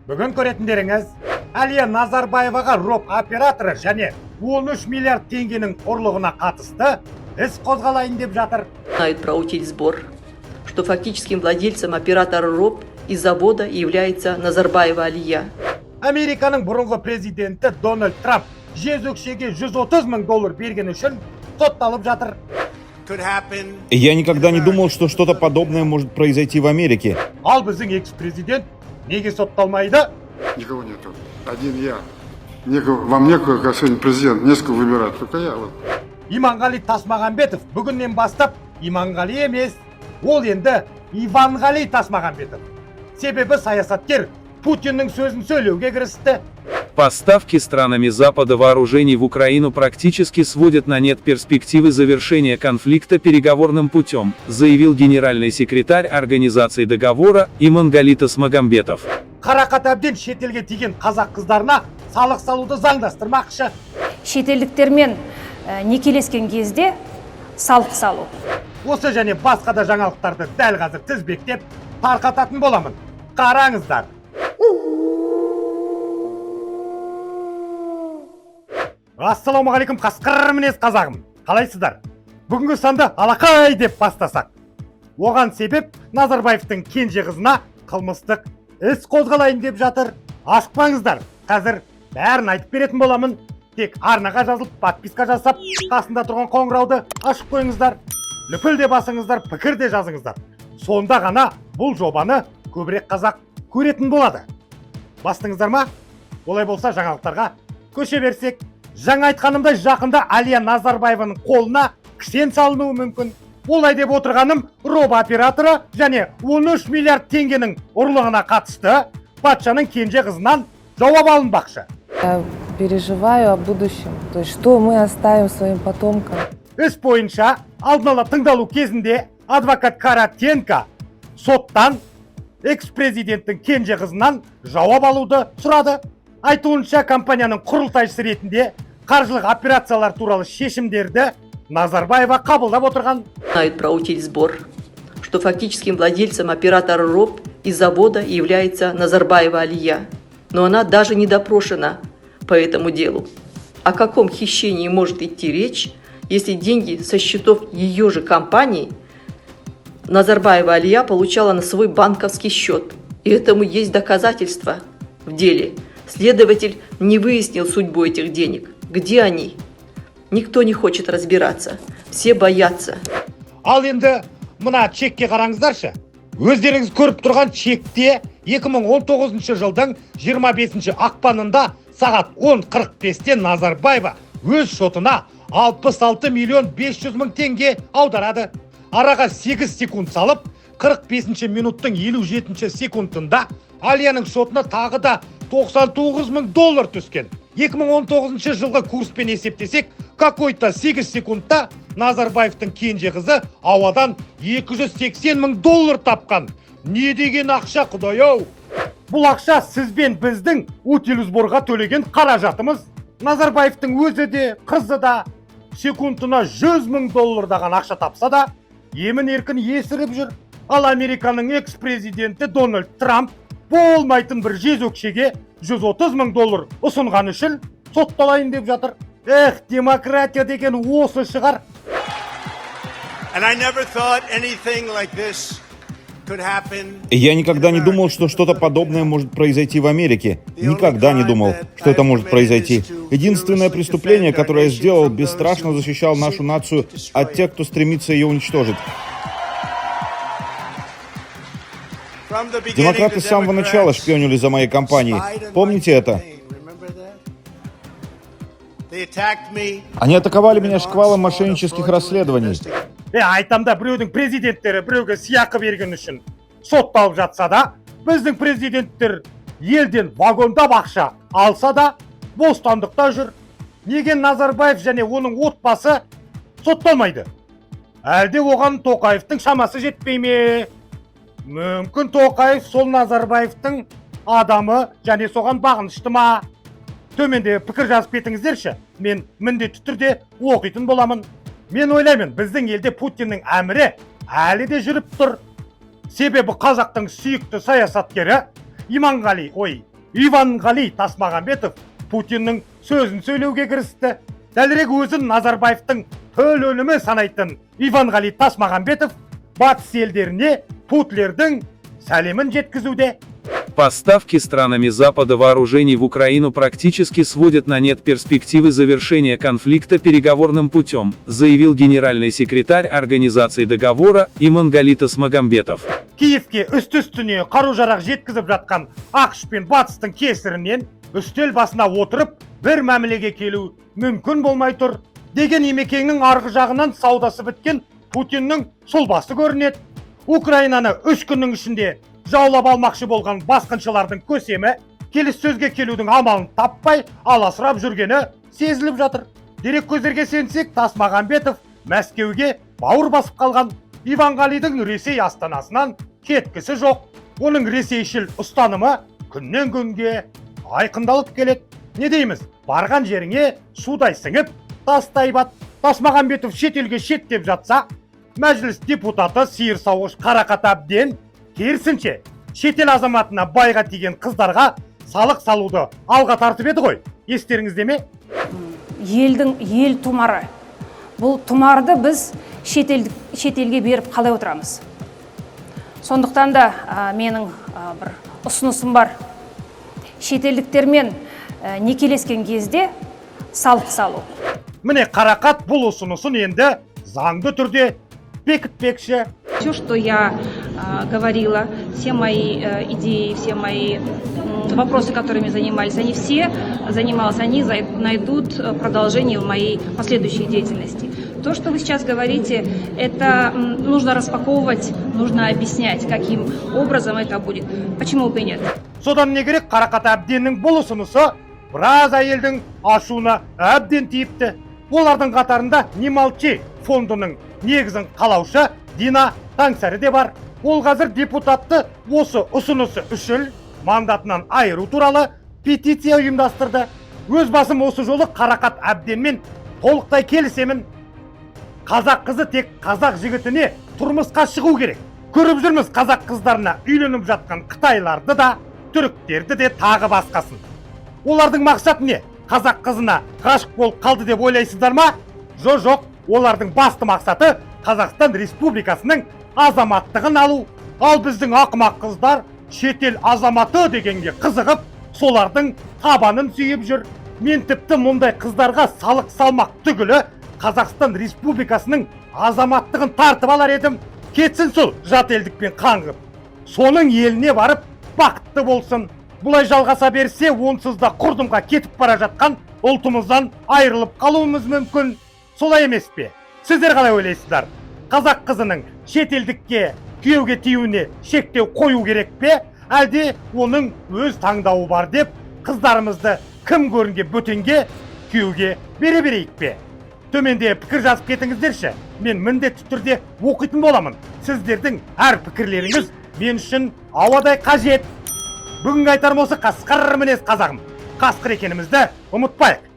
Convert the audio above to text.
Бүгін көретіндеріңіз: Әлия Назарбаеваға РОП операторы және 13 миллиард теңгенің ұрлығына қатысты іс қозғалайын деп жатыр. Знают про утильсбор, что фактическим владельцем оператора РОП и завода является Назарбаева Алия. Американың бұрынғы президенті Дональд Трамп жезөкшеге 130 мың доллар берген үшін сотталып жатыр. Я никогда не думал, что что-то подобное может произойти в Америке. Ал біздің экс-президент неге сотталмайды? Никого нету. Один я. Некого, вам некого, как сегодня президент, не с кого выбирать. Только я. Вот. Иманғали Тасмағамбетов бүгіннен бастап Иманғали емес, ол енді Иванғали Тасмағамбетов. Себебі саясаткер Путиннің сөзін сөйлеуге кірісті. Поставки странами Запада вооружений в Украину практически сводят на нет перспективы завершения конфликта переговорным путем, заявил генеральный секретарь Организации договора Имангали Тасмагамбетов. Қарақат Әбден шетелге тиген қазақ қыздарына салық салуды заңдастырмақшы. Шетелдіктермен некелескен кезде салық салу. Осы және басқа да жаңалықтарды дәл қазір тізбектеп тарқататын боламын. Қараңыздар. Ассалаумағалейкум, қасқыр мінез қазағым. Қалайсыздар? Бүгінгі санды алақай деп бастасақ. Оған себеп: Назарбаевтың кенже қызына қылмыстық іс қозғалайын деп жатыр. Асықпаңыздар, қазір бәрін айтып беретін боламын. Тек арнаға жазылып, подписка жасап, қасында тұрған қоңырауды ашып қойыңыздар. Лүпіл де басыңыздар, пікір де жазыңыздар. Сонда ғана бұл жобаны көбірек қазақ көретін болады. Бастыңыздар ма? Олай болса, жаңалықтарға көше берсек. Жаңа айтқанымдай, жақында Алия Назарбаеваның қолына кісен салынуы мүмкін. Олай деп отырғаным, РОП операторы және 13 миллиард теңгенің ұрлығына қатысты патшаның кенже қызынан жауап алынбақшы. Я переживаю о будущем, то есть что мы оставим своим потомкам. Іс бойынша алдын ала тыңдалу кезінде адвокат Каратенко соттан экс-президенттің кенже қызынан жауап алуды сұрады. Айтуынша, компанияның құрылтайшысы ретінде қаржылық операциялар туралы шешімдерді Назарбаева қабылдап отырған. Знают про утильсбор, что фактическим владельцем оператора РОП и завода является Назарбаева Алия. Но она даже не допрошена по этому делу. О каком хищении может идти речь, если деньги со счетов ее же компании Назарбаева Алия получала на свой банковский счет? И этому есть доказательства в деле. Следователь не выяснил судьбу этих денег. Где они? Никто не хочет разбираться. Все боятся. Ал енді мына чекке қараңыздаршы. Өздеріңіз көріп тұрған чекте 2019 жылдың 25 ақпанында сағат 10.45-те Назарбаева өз шотына 66 миллион 500 мың теңге аударады. Араға 8 секунд салып, 45 минуттың 57 секундында Алияның шотына тағы да 99 мың доллар түскен. 2019 жылғы курспен есептесек, какой-то 8 секундта Назарбаевтың кенже қызы ауадан 280 мың доллар тапқан. Не деген ақша, құдай ау! Бұл ақша сіз бен біздің утильсборға төлеген қаражатымыз. Назарбаевтың өзі де, қызы да секундына 100 мың доллардаған ақша тапса да, емін еркін есіріп жүр. Ал Американың экс-президенті Дональд Трамп болмайтын бір жезөкшеге 130 мың доллар ұсынған үшін сотталайын деп жатыр. Эх, демократия деген осы шығар. And I never thought anything like this could happen. Я никогда не думал, что что-то подобное может произойти в Америке. Никогда не думал, что это может произойти. Единственное преступление, которое я сделал, бесстрашно защищал нашу нацию от тех, кто стремится ее уничтожить. From the beginning, Демократы the с самого начала Democrats шпионили за моей компанией. spied on my Помните это? campaign. Remember that? They attacked me Они атаковали with меня an шквалом onslaught of мошеннических fraudulent расследований. investigations. Е, айтам да, біреудің президенттері біреуге сыйақы берген үшін сотталып жатса да, біздің президенттер елден вагондап ақша алса да, бостандықта жүр. Неге Назарбаев және оның отбасы сотталмайды? Әлде оған Тоқаевтың шамасы жетпей ме? Мүмкін, Тоқаев сол Назарбаевтың адамы және соған бағынышты ма? Төменде пікір жазып кетіңіздерші, мен міндетті түрде оқитын боламын. Мен ойлаймын, біздің елде Путиннің әмірі әлі де жүріп тұр. Себебі қазақтың сүйікті саясаткері Иманғали, ой, Иманғали Тасмағамбетов Путиннің сөзін сөйлеуге кірісті. Дәлірек, өзін Назарбаевтың төл өнімі санайтын Иманғали Тасмағамбетов батыс елдеріне Путлердің сәлемін жеткізуде. Поставки странами Запада вооружений в Украину практически сводят на нет перспективы завершения конфликта переговорным путем, заявил генеральный секретарь Организации договора Имангали Тасмагамбетов. Киевке үсті үстіне қару жарақ жеткізіп жатқан АҚШ пен батыстың кесірінен үстел басына отырып бір мәмілеге келу мүмкін болмай тұр деген Имекеңнің арғы жағынан саудасы біткен Путиннің сұлбасы көрінеді. Украинаны 3 күннің ішінде жаулап алмақшы болған басқыншылардың көсемі келіссөзге келудің амалын таппай, аласырап жүргені сезіліп жатыр. Дереккөздерге сенсек, Тасмағамбетов Мәскеуге бауыр басып қалған. Иманғалидың Ресей астанасынан кеткісі жоқ. Оның ресейшіл ұстанымы күннен күнге айқындалып келеді. Не дейміз, барған жеріңе судай сіңіп, тастай бат. Тасмағамбетов шетелге шеттеп жатса, мәжіліс депутаты сиыр сауғыш Қарақат Әбден керісінше шетел азаматына, байға тиген қыздарға салық салуды алға тартып еді ғой, естеріңізде ме? Елдің ел тұмары. Бұл тұмарды біз шетелге беріп қалай отырамыз? Сондықтан да менің бір ұсынысым бар: шетелдіктермен некелескен кезде салық салу. Міне, Қарақат бұл ұсынысын енді заңды түрде бекітпекші. Все, что я говорила, все мои идеи, все мои вопросы, которыми занимались, они все занималась, они найдут продолжение в моей последующей деятельности. То, что вы сейчас говорите, это нужно распаковывать, нужно объяснять, каким образом это будет. Почему бы и нет? Содан не керек, Қарақат Әбденнің бұл ұсынысы біраз әйелдің ашуына әбден тиіпті. Олардың қатарында «Не молчи» фондының негізін қалаушы Дина Таңсәрі де бар. Ол қазір депутатты осы ұсынысы үшін мандатынан айыру туралы петиция ұйымдастырды. Өз басым осы жолы Қарақат Әбденмен толықтай келісемін. Қазақ қызы тек қазақ жігітіне тұрмысқа шығу керек. Көріп жүрміз қазақ қыздарына үйленіп жатқан қытайларды да, түріктерді де, тағы басқасын. Олардың мақсаты не? Қазақ қызына ғашық болып қалды деп ойлайсыздар ма? Жоқ, олардың басты мақсаты — Қазақстан Республикасының азаматтығын алу. Ал біздің ақымақ қыздар шетел азаматы дегенге қызығып, солардың табанын сүйіп жүр. Мен тіпті мұндай қыздарға салық салмақ түгілі, Қазақстан Республикасының азаматтығын тартып алар едім. Кетсін сол жат елдікпен қаңғып, соның еліне барып бақытты болсын. Бұлай жалғаса берсе, онсыз да құрдымға кетіп бара жатқан ұлтымыздан айырылып қалуымыз мүмкін. Солай емес пе? Сіздер қалай ойлайсыздар? Қазақ қызының шетелдікке күйеуге тиюіне шектеу қою керек пе, әлде оның өз таңдауы бар деп, қыздарымызды кім көрінген бөтенге күйеуге бере берейік пе? Төменде пікір жазып кетіңіздерші, мен міндетті түрде оқитын боламын. Сіздердің әр пікірлеріңіз мен үшін ауадай қажет. Бүгінгі айтарым осы. Қасқыр мінез қазағым, қасқыр екенімізді ұмытпайық.